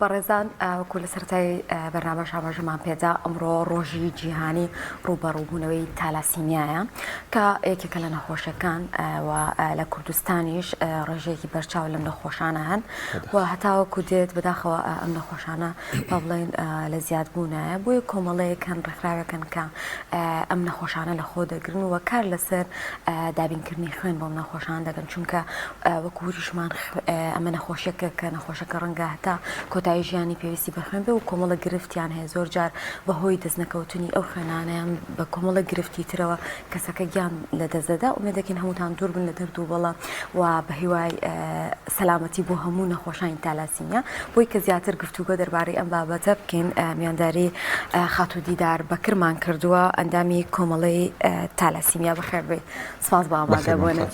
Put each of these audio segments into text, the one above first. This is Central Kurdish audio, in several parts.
بەڕێزان وەکو لە سەرەتای بەرنامەش ئاماژەمان پێدا ئەمڕۆ ڕۆژی جیهانی ڕووبەڕووبوونەوەی تالاسیمیایە کە یەکێکە لە نەخۆشەکان و لە کوردستانیش ڕێژەیەکی بەرچاو لەم نەخۆشانە هەن و هەتاوەکو دێت بەداخەوە ئەم نەخۆشانە با بڵێین لە زیادبوونایە بۆیە کۆمەڵەیەک هەن ڕێکخراوێکن کە ئەم نەخۆشانە لە خۆ دەگرن و کار لەسەر دابینکردنی خوێن بۆم نەخۆشان دەگەن چونکە وەکو وتیشمان ئەمە نەخۆشیەکە کە نەخۆشەکە ڕەنگە هەتا کۆتایی ژیانی پێویستی بە خوێن بێ و کۆمەڵە گرفتیان هەیە زۆر جار بەهۆی دەستنەکەوتنی ئەو خوێنانەیان بە کۆمەڵە گرفتی ترەوە کەسەکە گیان لەدەست دەدا ئومێد دەکەین هەمووتان دوور بن لە دەرد و بەڵا و بە هیوای سەلامەتی بۆ هەموو نەخۆشانی تالاسیمیا بۆی کە زیاتر گفتوگۆ دەربارەی ئەم بابەتە بکەین میوانداری خاتوو دیدار بەکرمان کردووە ئەندامی کۆمەڵەی تالاسیمیا بەخێربێی سپاس بۆ ئامادەبوونت.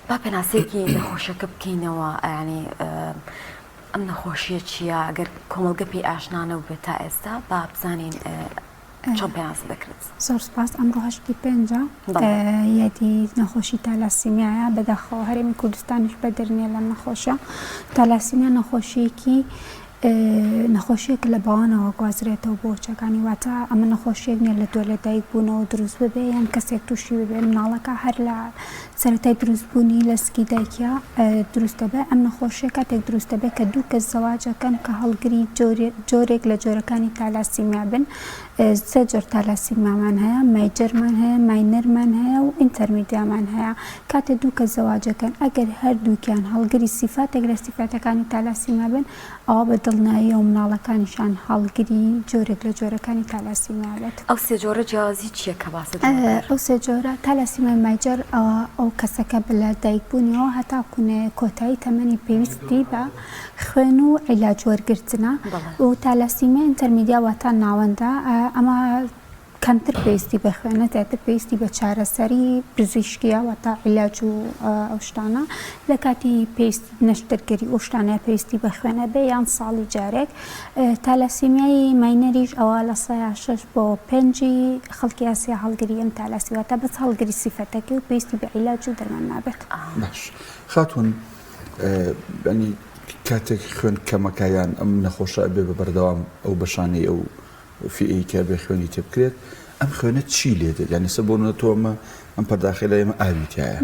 با پێناسەیەکی نەخۆشیەکە بکەینەوە یانی ئەم نەخۆشیە چییە ئەگەر کۆمەڵگە پێی ئاشنا نەبووبێت تا ئێستا با بزانین چۆن پێناسە دەکرێت. زۆر سپاس ئەمڕۆ هەشتی پێنجە یادی نەخۆشی تالاسیمیایە بەداخەوە هەرێمی کوردستانیش بەدەر نییە لەم نەخۆشیە تالاسیمیا نەخۆشیەکی نەخۆشیەک لە باوانەوە گوازرێتەوە بۆ وچەکانی واتە ئەمە نەخۆشیەک نیە لە دوای لە دایک بوونەوە دروست ببێ یان کەسێک تووشی ببێ مناڵەکە هەر لە سەرەتای دروست بوونی لە سکی دایکیا دروست دەبێ ئەم نەخۆشیە کاتێک دروست دەبێ کە دوو کەس زەواجەکەن کە هەڵگری جۆرێک لە جۆرەکانی تالاسیمیا بن سێ جۆر تالاسیمیامان هەیە major مان هەیە minor مان هەیە و intermediate مان هەیە کاتێ دوو کەس زەواجەکەن ئەگەر هەردووکیان هەڵگری سیفاتێک لە سیفاتەکانی تالاسیمیا بن ئەوا بە دڵنیاییەوە مناڵەکانیشیان هەڵگری جۆرێک لە جۆرەکانی تالاسیمیا بێت. ئەو سێ جۆرە جیاوازی چییە کە باست لێ کرد؟ ئەو سێ جۆرە، تالاسیمیای major، ئەوە ئەو کەسەکە لە دایکبوونیەوە هەتاکوو کۆتایی تەمەنی پێویستی بە خوێن و عیلاج وەرگرتنە و تالاسیمیای intermediate واتە ناوەندە ئەمە کەمتر پێویستی بە خوێنە زیاتر پێویستی بە چارەسەری پزیشکیە واتە عیلاج و ئەو شتانە لە کاتی پێویست نەشتەرگەری ئەو شتانە پێویستی بە خوێنە بێ یان ساڵی جارێک تالاسیمیای minor یش ئەوە لە سەیا شەش بۆ پێنجی خەڵکی ئاسیا هەڵگری ئەم تالاسی واتە بەس هەڵگری سیفەتەکەی و پێویستی بە عیلاج و دەرمان نابێت. باش خاتون ینی کاتێک خوێن کەمەکە یان ئەم نەخۆشە ئەبێ بە بەردەوام ئەو بەشانەی ئەو فیئەی کە بێ خوێنی تێ بکرێت ئەم خوێنە چی لێ دێت یعنی سە بۆ نمونە تۆ ئەمە ئەم پەرداخەی لای ئێمە ئاوی تایە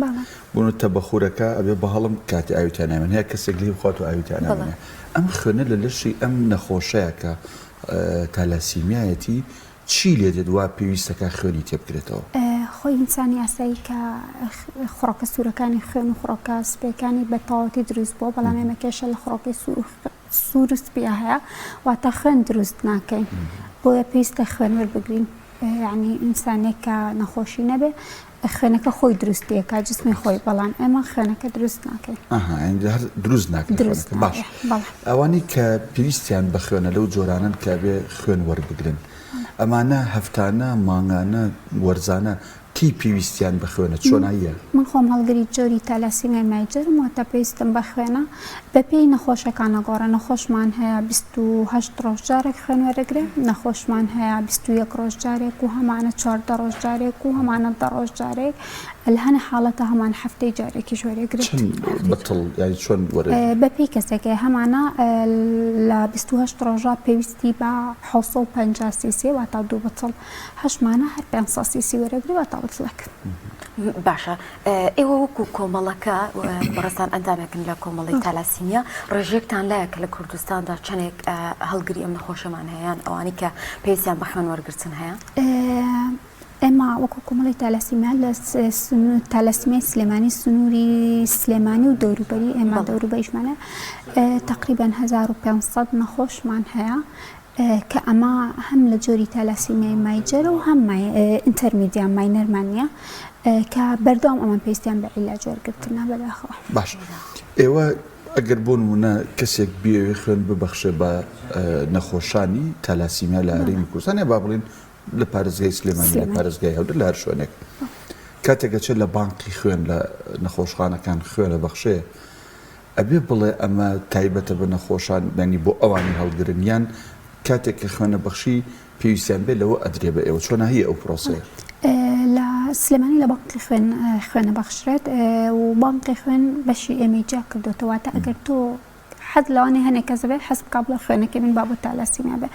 بۆ نمونە تەبەخورەکە ئەبێ بە هەڵم کاتی ئاوی تیا نامێنێ هەیە کەسێک لێی بخوات و ئاوی تیا نامێنێ ئەم خوێنە لە لەشی ئەم نەخۆشەیە کە تالاسیمیایەتی چی لێ دێت وا پێویستەکە خوێنی تێ بکرێتەوە؟ خۆی ئینسانی ئاسایی کە خڕۆکە سوورەکانی خوێن و خڕۆکە سپیەکانی بە تەواوەتی دروست بووە بەڵام ئێمە کێشە لە خڕۆکەی سوور و سوور و سپیە هەیە واتە خوێن دروست ناکەین بۆیە پێویستە خوێن وەربگرین یعنی ئینسانێک کە نەخۆشی نەبێ خوێنەکە خۆی دروست دەکات جسمی خۆی بەڵام ئێمە خوێنەکە دروست ناکەین هەر دروست ناکەین دروست باش ئەوانەی کە پێویستیان بە خوێنە لەو جۆرانن کە بێ خوێن وەربگرن ئەمانە هەفتانە مانگانە وەرزانە کەی پێویستیان بە خوێنە چۆناییە؟ من خۆم هەڵگری جۆری تالاسیمیای major م واتە پێویستم بە خوێنە بەپێی نەخۆشەکان ئەگۆڕێ نەخۆشمان هەیە 28 ڕۆژ جارێک خوێن وەرەگرێ نەخۆشمان هەیە 21 ڕۆژ جارێک و هەمانە 14 ڕۆژ جارێک و هەمانە دە ڕۆژ جارێک لە هەنە حاڵەتە هەمان هەفتەی جارێکیش وەرەگرێت. چەند بتڵ یانی چۆن وەرەگرێت؟ بەپێی کەسەکەی هەمانە لە 28 ڕۆژە پێویستی بە 750 سیسی واتە دوو بتڵ هەشمانە هەر 500 سیسی وەرەگری واتە بتڵێک. باشە ئێوە وەکو کۆمەڵەکە بەڕێزتان ئەندامێکن لە کۆمەڵی تالاسیمیا ڕێژەیەکتان لایە کە لە کوردستاندا چەندێک هەڵگری ئەم نەخۆشەمان هەیە یان ئەوانەی کە پێویستیان بە خوێن وەرگرتن هەیە؟ ئێمە وەکو کۆمەڵی تالاسیمیا لە تالاسیمیای سلێمانی سنووری سلێمانی و دەوروبەری ئێمە دەوروبەریشمانە تقریبا 1500 نەخۆشمان هەیە کە ئەمە هەم لە جۆری تالاسیمیای major ە و هەم intermediate minor مان نییە کە بەردەوام ئەمان پێویستیان بە عیلاج وەرگرتنە بەداخەوە. باش ئێوە ئەگەر بۆ نمونە کەسێک بیەوێ خوێن ببەخشێ بە نەخۆشانی تالاسیمیا لە هەرێمی کوردستان یا با بڵێین لە پارێزگای سلێمانی لە پارێزگای هەولێر لە هەر شوێنێک کاتێک ئەچێت لە بانقی خوێن لە نەخۆشخانەکان خوێنە بەخشێ ئەبێ بڵێ ئەمە تایبەتە بە نەخۆشان یانی بۆ ئەوانی هەڵگرن یان کاتێک کە خوێنە بەخشی پێویستیان بێ لەوە ئەدرێ بە ئێوە چۆناهیە ئەو پرۆسەیە؟ لە سلێمانی لە بانقی خوێن خوێنە بەخشرێت و بانقی خوێن بەشی ئێمەی جیا کردۆتەوە واتە ئەگەر تۆ. حەز لەوانەیە هەنێک کەس هەبێت حەز بکا بڵێ خوێنەکەی من با بۆ تالاسیمیا بێ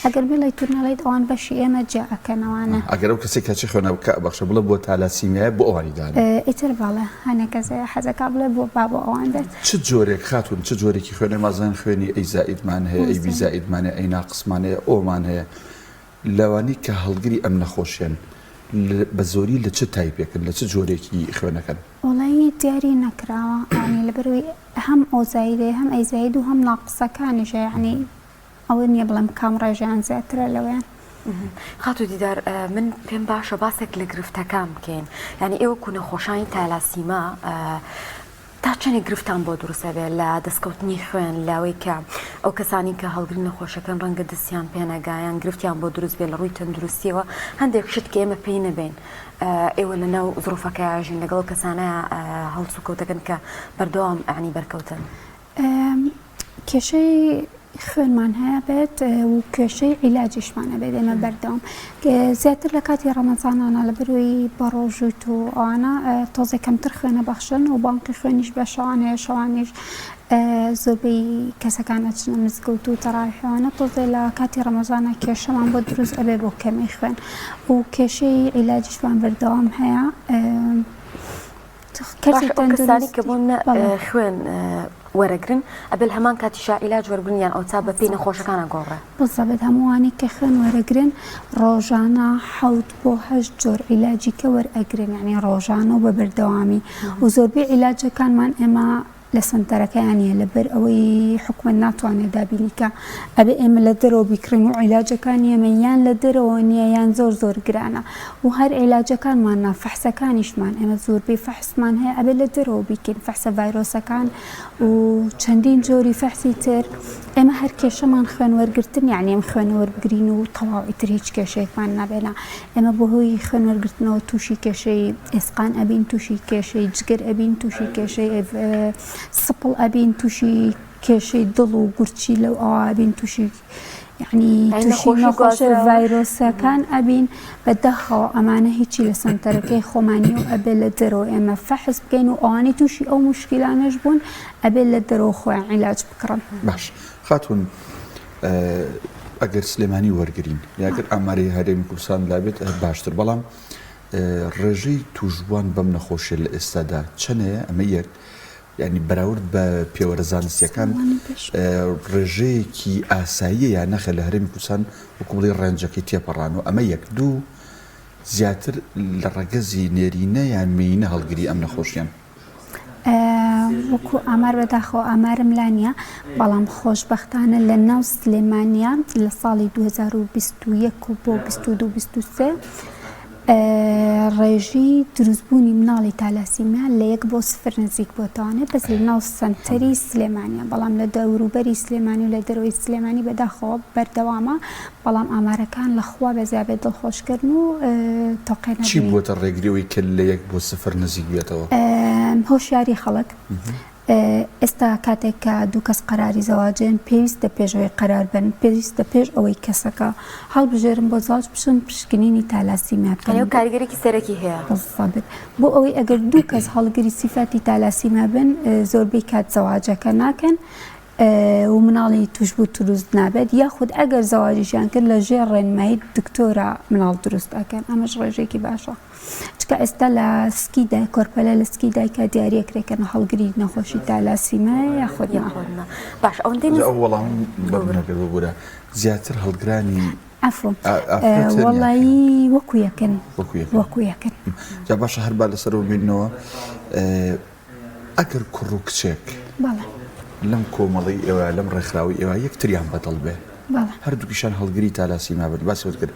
ئەگەر بڵێیت و نەڵێیت ئەوان بەشی ئێمە جیا ئەکەنەوانە. ئەگەر ئەو کەسەی کە چ خوێنەکە ئەبەخشێ بڵێ بۆ تالاسیمیایە بۆ ئەوانی دانێ. ئیتر بەڵێ هەنێک کەس هەیە حەزەکا بڵێ بۆ با بۆ ئەوان بێت. چ جۆرێک خاتوون چ جۆرێکی خوێن ئێمە ئەزانین خوێنی A زائیدمان هەیە A B زائیدمان هەیە A ناقسمان هەیە O مان هەیە لەوانەی کە هەڵگری ئەم نەخۆشیەن بە زۆری لە چ تایپێکن لە چ جۆرێکی خوێنەکەن؟ وەڵایی دیاری نەکراوە یانی لەبەرئەوەی هەم O زاید هەیە هەم A زاید و هەم ناقسەکانیش هەیە یانی ئەوە نییە بڵێم کام ڕێژەیان زیاترە لەوەیان. خاتوو دیدار من پێم باشە باسێک لە گرفتەکان بکەین یانی ئێوە کو نەخۆشانی تالاسیما تا چەندێک گرفتان بۆ دروست ئەبێ لە دەستکەوتنی خوێن لەوەی کە ئەو کەسانی کە هەڵگری نەخۆشەکەن ڕەنگە دەستیان پێ نەگا یان گرفتیان بۆ دروست بێ لە ڕووی تەندروستیەوە هەندێک شت کە ئێمە پێی نەبین ئێوە لە ناو زروفەکەیا ژین لەگەڵ ئەو کەسانە هەڵسوکەوتەکەن کە بەردەوام یانی بەرکەوتن. کێشەی خوێنمان هەیە بێت و کێشەی عیلاجیشمان هەبێت ئێمە بەردەوام زیاتر لە کاتی ڕەمەزانانە لە بەروی بە ڕۆژوویت و ئەوانە تۆزێک کەمتر خوێنە بەخشن و بانقی خوێنیش بە شەوان هەیە شەوانیش زۆربەی کەسەکان ئەچنە مزگەوت و تەڕاویحەوانە تۆزێ لە کاتی ڕەمەزانە کێشەمان بۆ دروست ئەبێ بۆ کەمی خوێن و کێشەی عیلاجیشمان بەردەوام هەیە. باشە ئەو کەسانی کە بۆ خوێن وەرەگرن ئەبێ لە هەمان کاتیشا عیلاج وەرگرن یان ئەوتا بە پێی نەخۆشەکان ئەگۆڕێ؟ بزەبت هەمووانی کە خوێن وەرەگرن ڕۆژانە حەوت بۆ هەشت جۆر عیلاجی کە وەرئەگرن یعنی ڕۆژانە و بە بەردەوامی و زۆربەی عیلاجەکانمان ئێمە لە سەنتەرەکەیان نیە لەبەر ئەوەی حکومەت ناتوانێت دابینی کا ئەبێ ئێمە لە دەرەوە بیکڕین و عیلاجەکانی ئێمە یان لە دەرەوە نیە یان زۆر زۆر گرانە و هەر عیلاجەکانمان نا فەحسەکانیشمان ئێمە زۆربەی فەحسمان هەیە ئەبێ لە دەرەوە بیکەین فەحسە ڤایرۆسەکان و چەندین جۆری فەحسی تر ئێمە هەر کێشەمان خوێن وەرگرتن یعنی ئەم خوێنە وەربگرین و تەواو ئیتر هیچ کێشەیەکمان نابێ نا ئێمە بەهۆی خوێن وەرگرتنەوە تووشی کێشەی ئێسقان ئەبین تووشی کێشەی جگەر ئەبین تووشی کێشەی سپڵ ئەبین تووشی کێشەی دڵ و گورچیلە و ئەوە ئەبین تووشی یعنی تووشی نەخۆشە ڤایرۆسەکان ئەبین بەداخەوە ئەمانە هیچی لە سەنتەرەکەی خۆمانی و ئەبێ لە دەرەوە ئێمە فەحس بکەین و ئەوانەی تووشی ئەو مشکلانەش بوون ئەبێ لە دەرەوە خۆیان عیلاج بکڕن. باش خاتوون ئەگەر سلێمانی وەرگین یاگەر ئاماری هەرێمی کوردستان لابێت باشتر بەڵام ڕێژەی تووشبووان بەم نەخۆشیە لە ئێستادا چەنەیە ئەمە یەک یعنی بەراورد بە پێوەرە زانستیەکان ڕێژەیەکی ئاساییە یا نەخێر لە هەرێمی کوردستان وەکو بڵێی ڕێنجەکەی تێپەڕانەوە ئەمە یەک دوو زیاتر لە ڕەگەزی نێرینە یان مێینە هەڵگری ئەم نەخۆشیەن؟ وەکو ئامار بەداخەوە ئامارم لا نییە بەڵام خۆشبەختانە لە ناو سلێمانیا لە ساڵی 2021 و بۆ 22 23 ڕێژەی دروستبوونی مناڵی تالاسیمیا لە یەک بۆ سفر نزیک بۆتەوانێ بەس لە ناو سەنتەری سلێمانیە بەڵام لە دەوروبەری سلێمانی و لە دەرەوەی سلێمانی بەداخەوە بەردەوامە بەڵام ئامارەکان لە خوا بەزیابێت دڵخۆشکەرن و تۆقێنەر چی بووەتە ڕێگری ئەوەی کە لە یەک بۆ سفر نزیک بێتەوە؟ هۆشیاری خەڵک. ئێستا کاتێک کە دوو کەس قەراری زەواجێن پێویستە پێش ئەوەی قەرار بەن پێویستە پێش ئەوەی کەسەکە هەڵبژێرن بۆ زەواج بچن پشکنینی تالاسیمیا بکەن. ئەو کاریگەریی سەرەکی هەیە. بالضبط بۆ ئەوەی ئەگەر دوو کەس هەڵگری سیفاتی تالاسیمیا بن زۆربەی کات زەواجەکە ناکەن و مناڵی توشبوو دروست نابێت یاخود ئەگەر زەواجیشیان کرد لە ژێر ڕێنمایی دکتۆرا مناڵ دروست ئەکەن ئەمەش ڕێژەیەکی باشە چکە ئێستا لە سکی دای کۆرپەلە لە سکی دایکا دیاریەکرێ کە هەڵگری نەخۆشی تالاسیمایە یاخود نا. باش ئەوەندەی من ئەو وەڵام بەم نەکرد ببورە زیاتر هەڵگرانی عەفوم وەڵایی وەکو یەکن وەکو یەکن جا باشە هەر با لەسەرەوە بینەوە ئەگەر کوڕ و کچێک لەم کۆمەڵەی ئێوە لەم ڕێکخراوەی ئێوە یەکتریان بەدڵ بێ هەردووکیشان هەڵگری تالاسیما بن باسی وت کرد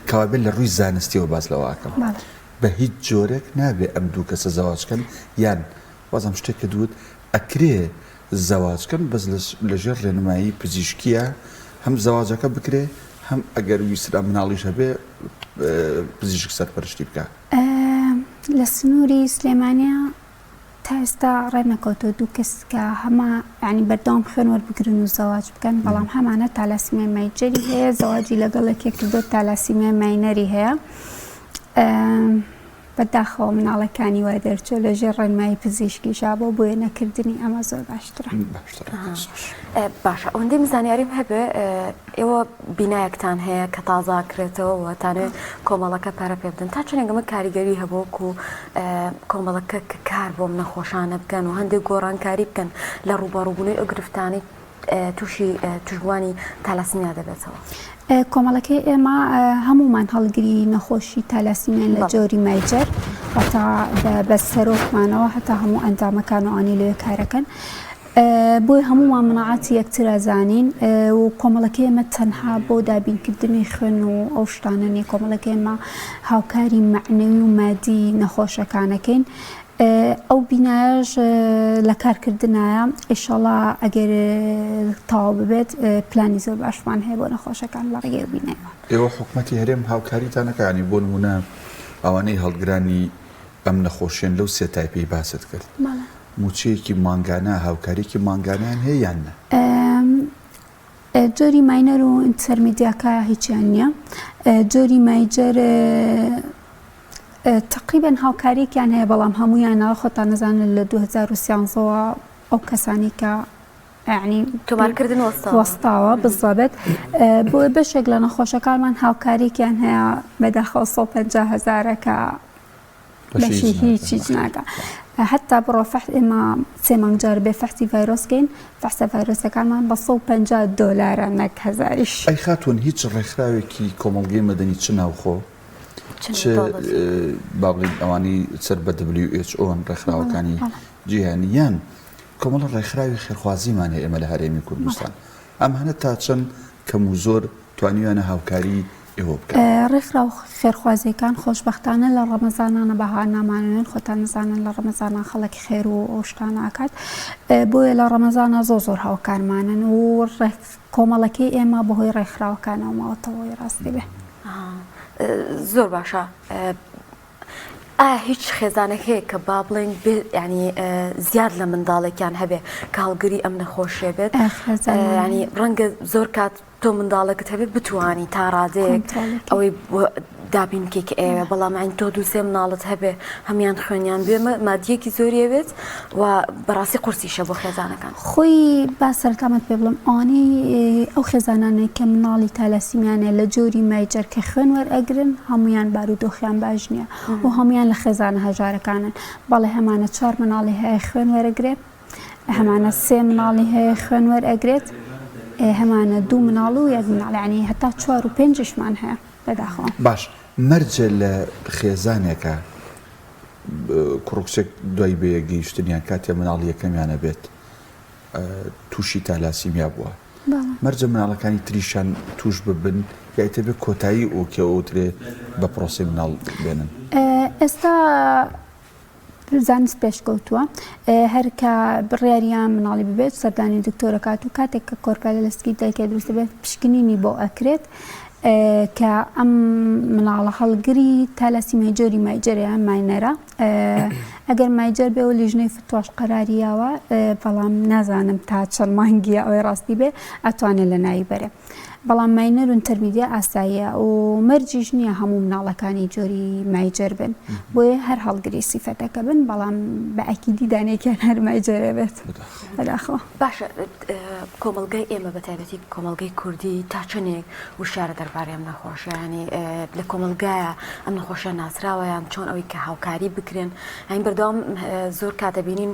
کەوابێت لە ڕووی زانستیەوە باس لەوە ئەکەم بە هیچ جۆرێک نابێ ئەم دوو کەسە زەواج کەن یان وازم شتێک کە دوت ئەکرێ زەواج کەن بەس لە ژێر ڕێنمایی پزیشکیە هەم زەواجەکە بکرێ هەم ئەگەر ویسترا مناڵیش هەبێ پزیشک سەرپەرشتی بکا. لە سنووری سلێمانیا تا ئێستا ڕێنەکەوتووە دوو کەس کە هەما یانی بەردەوام خوێن وەربگرن و زەواج بکەن بەڵام هەمانە تالاسیمیای major ی هەیە زەواجی لەگەڵ یەکێک کردو تالاسیمیای minor ی هەیە. بەداخەوە مناڵەکانی وای دەرچووە لە ژێر ڕێنمایی پزیشکیشا بۆ بۆیە نەکردنی ئەمە زۆر باشترە. باشترە. باشە ئەوەندەی من زانیاریم هەبێ ئێوە بینایەکتان هەیە کە تازە کرێتەوە و تانەوێت کۆمەڵەکە پەرە پێ بدەن تا چەندێک ئەمە کاریگەری هەبوو وەکو کۆمەڵەکە کە کار بۆم نەخۆشانە بکەن و هەندێک گۆڕانکاری بکەن لە ڕووبەڕووبوونەوەی ئەو گرفتانەی تووشی توشبووانی تالاسیمیا دەبێتەوە. کۆمەڵەکەی ئێمە هەموومان هەڵگری نەخۆشی تالاسیمیان لە جۆری major هەتا بە سەرۆکمانەوە هەتا هەموو ئەندامەکان و ئەوانەی لەوێ کارەکەن بۆیە هەموومان مناعەتی یەکتر ئەزانین و کۆمەڵەکەی ئێمە تەنها بۆ دابینکردنی خوێن و ئەو شتانە نیە کۆمەڵەکەی ئێمە هاوکاری مەعنەوی و مادی نەخۆشەکانەکەین ئەو بینایەش لە کارکردنایە ئیشەڵا ئەگەر تەواو ببێت پلانی زۆر باشمان هەیە بۆ نەخۆشەکان لە ڕێگەی ئەو بینایەوە. ئێوە حکومەتی هەرێم هاوکاریتان نەکا یانی بۆ نموونە ئەوانەی هەڵگرانی ئەم نەخۆشیەن لەو سێ تایپەی باست کرد مووچەیەکی مانگانە هاوکاریەکی مانگانەیان هەیە یان نا؟ جۆری minor و intermediate ەکە هیچیان نییە جۆری major تەقریبەن هاوکاریەکیان هەیە بەڵام هەموویان نا خۆتان نەزانن لە 2013ەوە ئەو کەسانی کە یعنی تۆمارکردن وەستاوە وەستاوە بزەبت بۆ بەشێک لە نەخۆشەکانمان هاوکاریەکیان هەیە بەداخەوە 150 هەزارە کە بەشی هیچ هیچ ناکا حتا بڕۆ فەحس ئێمە سێ مانگ جار بێ فەحسی ڤایرۆس کەین فەحسە ڤایرۆسەکانمان بە 150 دۆلارە نەک هەزاریش. ئەی خاتوون هیچ ڕێکخراوێکی کۆمەڵگەی مەدەنی چ ناوخۆ چ با بڵێین ئەوانەی سەر بە WHO ن ڕێکخراوەکانی جیهانی یان کۆمەڵە ڕێکخراوی خێرخوازیمان هەیە ئێمە لە هەرێمی کوردستان ئەمانە تا چەند کەم و زۆر توانیویانە هاوکاری ئێوە بکەن؟ ڕێکخراو خێرخوازیەکان خۆشبەختانە لە ڕەمەزانانە بە هانامانەوێن خۆتان نەزانن لە ڕەمەزانا خەڵک خێر و ئەو شتانە ئەکات بۆیە لە ڕەمەزانا زۆر زۆر هاوکارمانن و کۆمەڵەکەی ئێمە بەهۆی ڕێکخراوەکانەوە ماوەتەوە ئەوەی ڕاستی بێ. زۆر باشە ئایا هیچ خێزانێک هەیە کە با بڵێین بێ یعنی زیاد لە منداڵێکیان هەبێ کە هەڵگری ئەم نەخۆشیە بێت ینی ڕەنگە زۆر کات تۆ منداڵێکت هەبێت بتانی تا ڕادەیەک ئەوەی دابین بکەی کە ئێوە بەڵام عین تۆ دووسێ مناڵت هەبێ هەمان خوێنیان بێ مادیەکی زۆری بێت و بەڕاستی قورسیشە بۆ خێزانەکان. خۆی با سەرەتا مەت پێ بڵێم ئەوانەی ئەو خێزانانەی کە مناڵی تالاسیمیانە لە جۆری major کە خوێن وەرئەگرن هەموویان بارودۆخیان باش نییە و هەموویان لە خێزانە هەژارەکانن بەڵێ هەمانە چوار مناڵی هەیە خوێن وەرەگرێت هەمانە سێ مناڵی هەیە خوێن وەرئەگرێت هەمانە دوو مناڵ و یەک مناڵ یعنی هەتا چوار و پێنجیشمان هەیە بەداخەوە. باش مەرجە لە خێزانێکا کوڕ و کچێک دوای بەیەک گەیشتنیان کاتێ مناڵی یەکەمیان ئەبێت تووشی تالاسیمیا بووە مەرجە مناڵەکانی تریشان توش ببن یا ئیتر بێ کۆتایی ئۆکێ ئەوترێ بە پرۆسەی مناڵ بێنن؟ ئێستا زانست پێشکەوتووە هەر کە بڕیاریان مناڵی ببێت سەردانی دکتۆرەکات و کاتێک کە کۆرپەلە لە سکی دایکە دروست دەبێت پشکنینی بۆ ئەکرێت کە ئەم مناڵە هەڵگری تالاسیمیای جۆری major ە یان minor ە ئەگەر major بێ و لیژنەی فتواش قەراری یاوە بەڵام نازانم تا چەند مانگیە ئەوەی ڕاستی بێ ئەتوانێت لە ناوی بەرێ بەڵام minor و intermediate ئاساییە و مەرجیش نییە هەموو مناڵەکانی جۆری major بن بۆیە هەر هەڵگری سیفەتەکە بن بەڵام بە ئەکیدی دانێکیان هەر major ە بێت بەداخەوە. باشە کۆمەڵگای ئێمە بە تایبەتی کۆمەڵگەی کوردی تا چەندێک وشیارە دەربارەی ئەم نەخۆشیە یانی لە کۆمەڵگایە ئەم نەخۆشیە ناسراوە یان چۆن ئەوەی کە هاوکاری بکرێن یانی بەردەوام زۆر کات دەبینین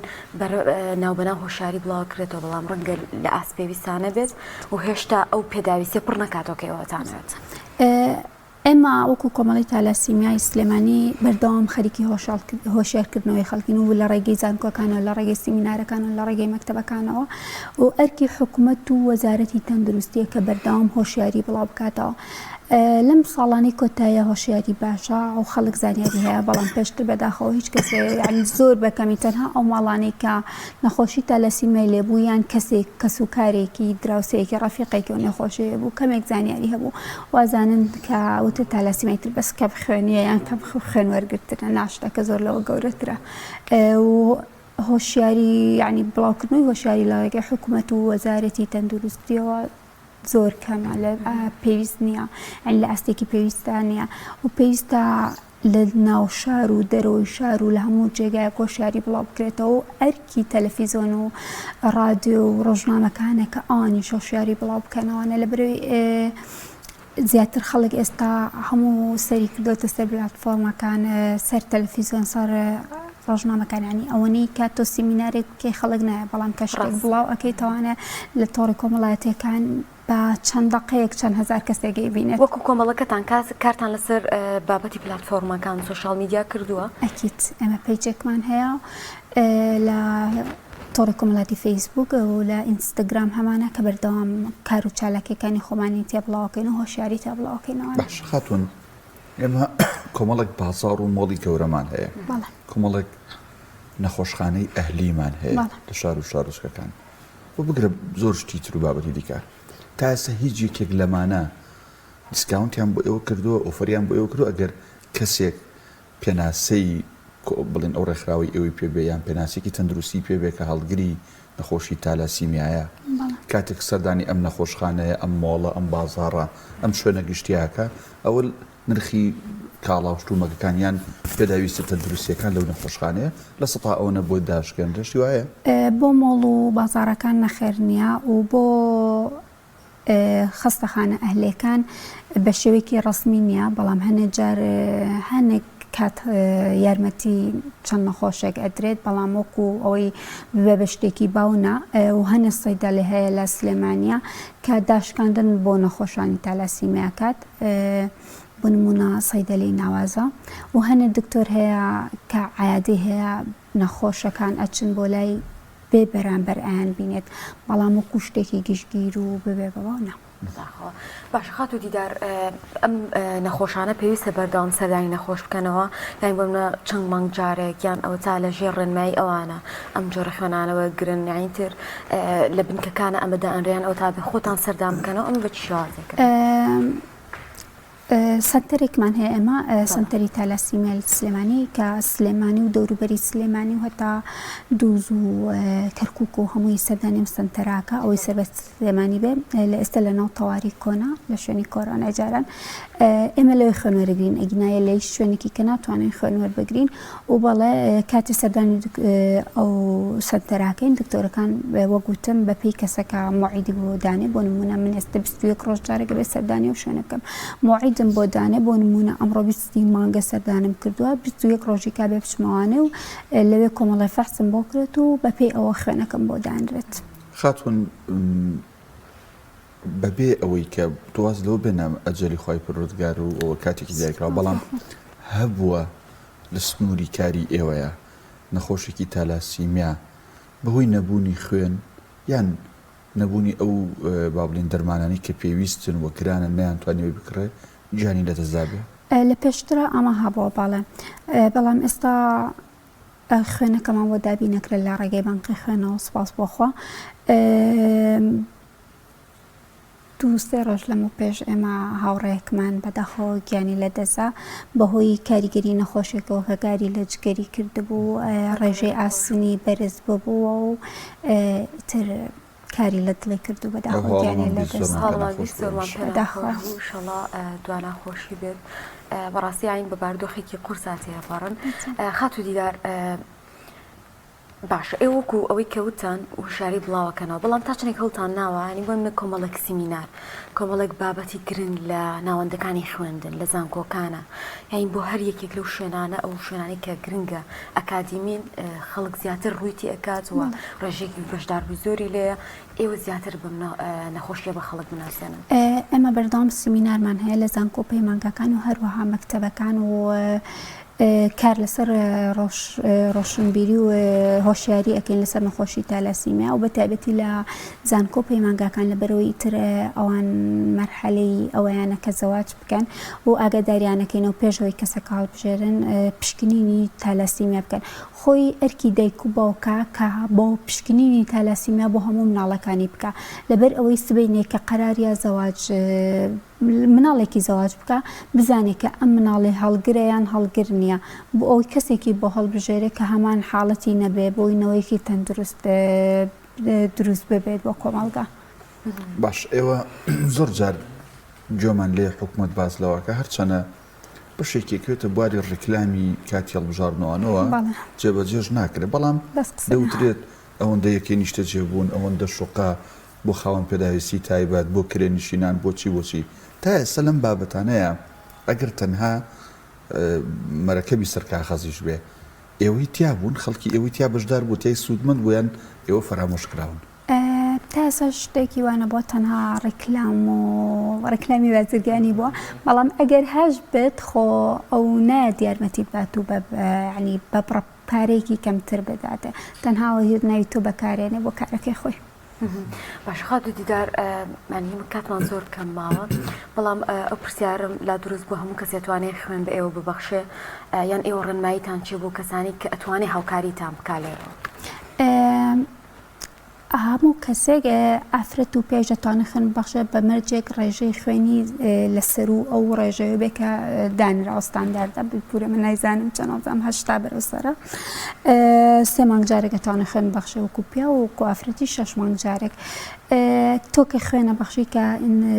ناوبەناو هۆشیاری بڵاوکرێتەوە بەڵام ڕەنگە لە ئاست پێویستانە بێت و هێشتا ئەو پێداویستیە پڕ نەکاتەوە کە ئێوەتانەوێت. ئێمە وەکو کۆمەڵەی تالاسیمیای سلێمانی بەردەوام خەریکی هۆشیارکردنەوەی خەڵکین و لە ڕێگەی زانکۆکانەوە لە ڕێگەی سیمینارەکانەوە لە ڕێگەی مەکتەبەکانەوە و ئەرکی حکومەت و وەزارەتی تەندروستیە کە بەردەوام هۆشیاری بڵاو بکاتەوە لەم ساڵانەی کۆتاییە هۆشیاری باشە و خەڵک زانیاری هەیە بەڵام پێشتر بەداخەوە هیچ کەسێ یعنی زۆر بەکەمی تەنها ئەو ماڵانەی کە نەخۆشی تالاسیمیای لێبوو یان کەسێک کەسوکارێکی دراوسێیەکی ڕەفیقێکی ئەو نەخۆشیەیە بوو کەمێک زانیاری هەبوو وازانن کە وتت تالاسیمیای تر بەس کەم خوێنیە یان کەم خوێن وەرگرتنە نا شتەکە زۆر لەوە گەورەترە و هۆشیاری یعنی بڵاوکردنەوەی هۆشیاری لە ڕێگەی حکوومەت و وەزارەتی تەندروستیەوە زۆر کەمە لە پێویست نییە یعنی لە ئاستێکی پێویستدا نییە و پێویستە. لە ناو شار و دەرەوەی شار و لە هەموو جێگایەک هۆشیاری بڵاو بکرێتەوە و ئەرکی تەلەفیزۆن و ڕادیۆ و ڕۆژنامەکانە کە ئەوانیش هۆشیاری بڵاو بکەنەوانە لە برەوی زیاتر خەڵک ئێستا هەموو سەری کردوتە سەر پلاتفۆرمەکان سەر تەلەفیزیۆن سەر ڕۆژنامەکان ینی ئەوەنەی کات تۆ سیمینارێک بکەی خەڵک نایە بەڵام کە شتێک بڵاو ئەەکەی تەوانە لە تۆڕی کۆمەڵایەتیەکان بە چەند دەقەیەک چەند هەزار کەسێک ئەیبینێت. وەکو کۆمەڵەکەتان کارتان لەسەر بابەتی پلاتفۆرمەکان سۆشیال میدیا کردووە؟ ئەکید ئێمە پەیجێکمان هەیە لە تۆڕی کۆمەڵاتی فەیسبوک و لە ئینستاگرام هەمانە کە بەردەوام کار و چالاکیەکانی خۆمانی تیا بڵاوەکەین و هۆشیاری تیا بڵاوەکەینەوە. باشە خاتوون ئێمە کۆمەڵێک بازاڕ و مۆڵی گەورەمان هەیە کۆمەڵێک نەخۆشخانەی ئەهلیمان هەیە لە شار و شارۆچکەکان و بگرە زۆر شتی تر و بابەتی دیکە تا ئێستا هیچ یەکێک لەمانە discount یان بۆ ئێوە کردووە offer یان بۆ ئێوە کردووە ئەگەر کەسێک پێناسەی بڵێن ئەو ڕێکخراوەی ئێوەی پێ بێ یان پێناسێکی تەندروستی پێ بێ کە هەڵگری نەخۆشی تالاسیمیایە کاتێک سەردانی ئەم نەخۆشخانەیە ئەم مۆڵە ئەم بازاڕە ئەم شوێنە گشتیاکە ئەوە نرخی کاڵا و شتومەکەکان یان پێداویستە تەندروستییەکان لەو نەخۆشخانەیە لە سەتا ئەوەنە بۆ داشکێنرێ شتی وایە؟ بۆ مۆڵ و بازاڕەکان نەخێر نییە و بۆ خەستەخانە ئەهلێکان بە شێوەیەکی ڕەسمی نییە بەڵام هەنێ جار هەنێک کات یارمەتی چەند نەخۆشێک ئەدرێت بەڵام وەکو ئەوەی ببێ بە شتێکی باو نا و هەنێ سەیدەلی هەیە لە سلێمانیە کە داشکاندن بۆ نەخۆشانی تالاسیمیا کات بۆ نموونە سەیدەلەی ناوازە و هەنێ دکتۆر هەیە کە عیادەی هەیە نەخۆشەکان ئەچن بۆ لای بێ بەرامبەر ئەیان بینێت بەڵام وەکو شتێکی گشتگیر و ببێ بە باو نا. بەداخەوە. باشە خاتوو دیدار ئەم نەخۆشانە پێویستە بەردەوام سەردانی نەخۆش بکەنەوە یان بۆ منە چەند مانگ جارێک یان ئەوە تا لە ژێر ڕێنمایی ئەوانە ئەم جۆرە خوێنانە وەرگرن یانی تر لە بنکەکانە ئەمە دائەنرێن ئەوە تا بێ خۆتان سەردان بکەنەوە ئەمە بە چ شێوازێکە؟ سەنتەرێکمان هەیە ئێمە سەنتەری تالاسیمیا لە سلێمانی کە سلێمانی و دەوروبەری سلێمانی و هەتا دووز و کەرکک و هەمووی سەردانی ئەم سەنتەراکە ئەوەی سەر بە سلێمانی بێ لە ئێستا لە ناو تەواری کۆنا لە شوێنی کۆرۆنا جاران ئێمە لەوێ خوێن وەرەگرین ئەگینایە لە هیچ شوێنێکی کە ناتوانین خوێن وەربگرین و بەڵێ کاتی سەردانی ئەو سەنتەراکەین دکتۆرەکان وەک وتم بە پێی کەسەکە موعیدی بۆ دانێ بۆ نمونە من ئێستا 21 ڕۆژ جارێک بێ سەردانی ئەو شوێنە بکەم موعیدم بۆ دانێ بۆ نمونە ئەمڕۆ 20 مانگە سەردانم کردووە 21 ڕۆژی کا بێ بچمەوانێ و لەوێ کۆمەڵێ فەحسم بۆ کرێت و بەپێی ئەوە خوێنەکەم بۆ دانرێت. خاتوون بەبێ ئەوەی کە تۆ واز لەوە بێنە ئەجەلی خوای پەروەردگار و ئەوە کاتێکی دیاریکراوە بەڵام هەبووە لە سنووری کاری ئێوەیە نەخۆشێکی تالاسیمیا بەهۆی نەبوونی خوێن یان نەبوونی ئەو با بڵێین دەرمانانەی کە پێویستن و گرانن نەیانتوانیوە بکڕێ گیانی لەدەستدابێ؟ لە پێشترا ئەمە هەبووە بەڵێ بەڵام ئێستا خوێنەکەمان بۆ دابین نەکرێت لە ڕێگەی بانقی خوێنەوە سوپاس بۆ خوا دوو سێ ڕۆژ لەمە پێش ئێمە هاوڕێیەکمان بەداخەوە گیانی لەدەستدا بەهۆی کاریگەری نەخۆشێکەوە کە گاری لە جگەری کردبوو ڕێژەی ئاسنی بەرز ببووە و تر کاری لە دڵی کرد و بەداخەوە گیانی لەدەست بەداخەوە ئینشەڵا دواناخۆشی بێت بەڕاستی ئاین بە باردۆخێکی قورسا تێپەڕن خاتوو دیدار باشە ئێوە وەکو ئەوەی کە وتتان هۆشیاری بڵاوەکەنەوە بەڵام تا چەندێک هەوڵتان ناوە ینی بۆ منە کۆمەڵێک سیمینار کۆمەڵێک بابەتی گرنگ لە ناوەندەکانی خوێندن لە زانکۆکانە یانی بۆ هەر یەکێک لەو شوێنانە ئەو شوێنانەی کە گرنگە ئەکادیمین خەڵک زیاتر ڕووی تێ ئەکات و ڕێژەیەکی بەشداربووی زۆری لێیە ئێوە زیاتر بەم نەخۆشیە بە خەڵک بناسێنن. ئێمە بەردەوام سیمینارمان هەیە لە زانکۆ و پەیمانگاکان و هەروەها مەکتەبەکان و کار لەسەر ڕۆشنبیری و هۆشیاری ئەکەین لەسەر نەخۆشی تالاسیمیا و بە تایبەتی لە زانکۆ و پەیمانگاکان لەبەرئەوەی ئیتر ئەوان مەرحەلەی ئەوەیانە کە زەواج بکەن و ئاگاداریانەکەینەوە پێش ئەوەی کەسەکە هەڵبژێرن پشکنینی تالاسیمیا بکەن خۆی ئەرکی دایک و باوکە کە بۆ پشکنینی تالاسیمیا بۆ هەموو مناڵەکانی بکا لەبەر ئەوەی سبەینێ کە قەراریا زەواج مناڵێکی زەواج بکا بزانێ کە ئەم مناڵی هەڵگرە یان هەڵگر نییە بۆ ئەوەی کەسێکی بۆ هەڵبژێرێ کە هەمان حاڵەتی نەبێ بۆی نەوەیەکی تەندروست دروست ببێت بۆ کۆمەڵگا. باش ئێوە زۆر جار گوێمان لێ حکومەت باس لەوەکە هەرچەنە. بەشێکی ئەکەوێتە بواری ڕیکلامی کاتی هەڵبژاردنەوانەوە جێبەجێش ناکرێت بەڵام دەوترێت ئەوەندە یەکەی نیشتەجێبوون ئەوەندە شوقە بۆ خاوەن پێداویستی تایبەت بۆ کرێنشینان بۆچی بۆچی تا ئێستا لەم بابەتانەیە ئەگەر تەنها مەرەکەبی سەر کاغەزیش بێ ئێوەی تیا بوون خەڵکی ئێوەی تیا بەشدار بوو تیای سوودمەند بوو یان ئێوە فەرامۆش کراون؟ تا ئێستا شتێکی وا نەبووە تەنها ڕیکلام و ڕیکلامی بازرگانی بووە بەڵام ئەگەر هەش بێت خۆ ئەو نایەت یارمەتی بات و بە ینی بە بڕە پارەیەکی کەمتر بداتێ تەنها وەزیر ناوی تۆ بەکارێنێ بۆ کارەکەی خۆی. باشە خاتوو دیدار یانی هیمە کاتمان زۆر کەم ماوە بەڵام ئەو پرسیارم لا دروست بوو هەموو کەسێ توانێ خوێن بە ئێوە ببەخشێ یان ئێوە ڕێنماییتان چیە بۆ کەسانی کە ئەتوانێ هاوکاریتان بکا لێرەوە؟ هەموو کەسێک ئافرەت و پیاویش دەتوانێت خوێن ببەخشێت بە مەرجێک ڕێژەی خوێنی لە سەروو ئەو ڕێژەیە بێ کە دانراوە ستانداردە بپورە من نایزانم چەند وەزانم 80 بەرەو سەرە سێ مانگ جارێک دەتوانێت خوێن ببەخشێ وەکو پیاو وەکو ئافرەتی شەش مانگ جارێک تۆ کە خوێنە بەخشی کە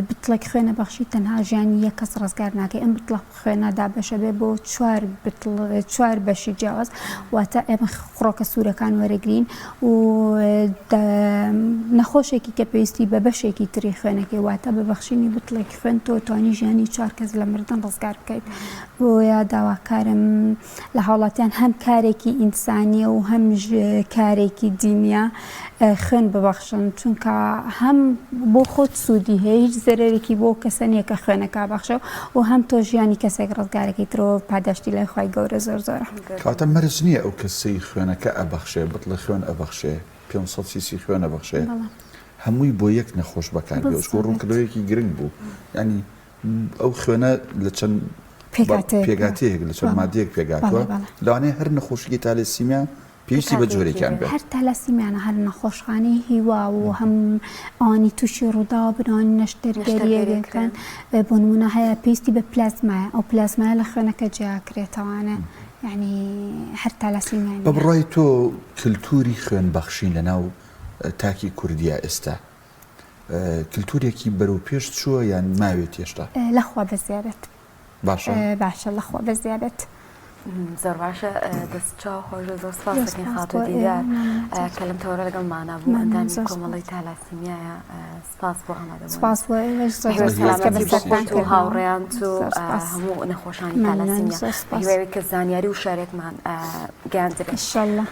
بتڵێک خوێنە بەخشی تەنها ژیانی یەک کەس ڕزگار ناکەی ئەم بتڵە خوێنە دابەشەبێ بۆ چوار بتڵ چوار بەشی جیاواز واتە ئێمە خڕۆکە سوورەکان وەرەگرین و نەخۆشێکی کە پێویستی بە بەشێکی تری خوێنەکەی واتە بە بەخشینی بتڵێکی خوێن تۆ توانی ژیانی چوار کەس لە مردن ڕزگار بکەیت بۆیە داواکارم لە هاوڵاتیان هەم کارێکی ئینسانیە و هەم کارێکی دینیە خوێن ببەخشن چونکە هەم بۆ خۆت سوودی هەیە هیچ زەرەرێکی بۆ کەسە نییە کە خوێنەکە بەخشە و هەم تۆ ژیانی کەسێک ڕزگارەکەی ترەوە پاداشتی لای خوای گەورە زۆر زۆرە. کەواتە مەرج نییە ئەو کەسەی خوێنەکە ئەبەخشێ بتڵی خوێن ئەبەخشێ 500 سیسی خوێن ئەبەخشێ هەمووی بۆ یەک نەخۆش بەکار بێ چونکە ڕوونکردنەوەیەکی گرنگ بوو یانی ئەو خوێنە لە چەند پێکهاتەیەک لە چەند مادەیەک پێکهاتووە لەوانەیە هەر نەخۆشیی تالێسیمیا پێویستی بە جۆرێکیان بێت. هەر تالاسیمیانە هەر نەخۆشخانەی هیوا و هەم ئەوانی تووشی ڕووداوە بن ئەوانی نەشتەرگەریەکەن بۆ نمونە هەیە پێویستی بە پلازمایە ئەو پلازمایە لە خوێنەکە جیاکرێتەوانە یعنی هەر تالاسیمیا بە بڕای تۆ کلتوری خوێن بەخشین لە ناو تاکی کوردیا ئێستا کلتورێکی بەرەو پێش چووە یان ماوێت هێشتا؟ لەخوا بەزیابێت. باشە باشە لەخوا بەزیابێت. زۆر باشە دەست چاو خۆش زۆر سپاس دەکەین خاتوو دیدار کە لەم تەوەرە لەگەڵمانە بوو ئەندامی کۆمەڵەی تالاسیمیایە سپاس بۆ ئامادەبوون سپاس بۆ ئێوەش زۆر زۆر سپاس کە بەسەرتان و هاوڕێیان و هەموو نەخۆشانی تالاسیمیا هیوای کە زانیاری و شارێکمان گەیاندبێت ئینشاءاللە.